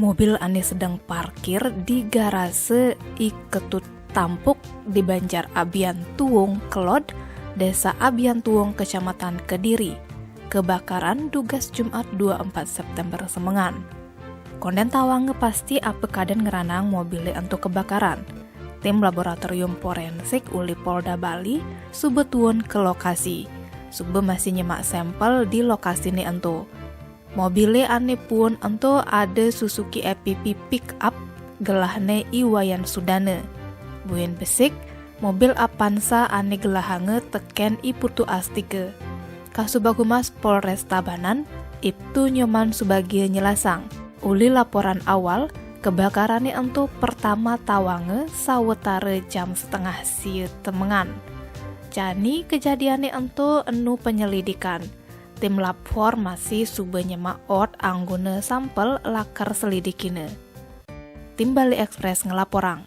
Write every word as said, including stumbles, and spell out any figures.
Mobil ane sedang parkir di garase I Ketut Tampuk di Banjar Abian Tuung, Kelod, Desa Abian Tuung, Kecamatan Kediri, kebakaran dugas Jumat dua puluh empat September semengan. Konden tawange pasti ape kaden ngranang mobile ento kebakaran. Tim laboratorium forensik uli Polda Bali suba tuun ke lokasi. Suba masih nyemak sampel di lokasine ento. Mobile ane puun ento ada Suzuki F P V pickup, gelahne I Wayan Sudana. Buin besik, mobil Avanza ane gelahanga teken I Putu Astika. Kasubag Humas Polres Tabanan, Ibtu Nyoman Subagia nyelasang, uli laporan awal, kebakarane ento pertama tawange sawetara jam setengah sia temengan. Jani kejadiane ento enu penyelidikan. Tim Lab Four masih suba nyemak ot anggone sampel lakar selidikine. Tim Bali Express ngelaporang.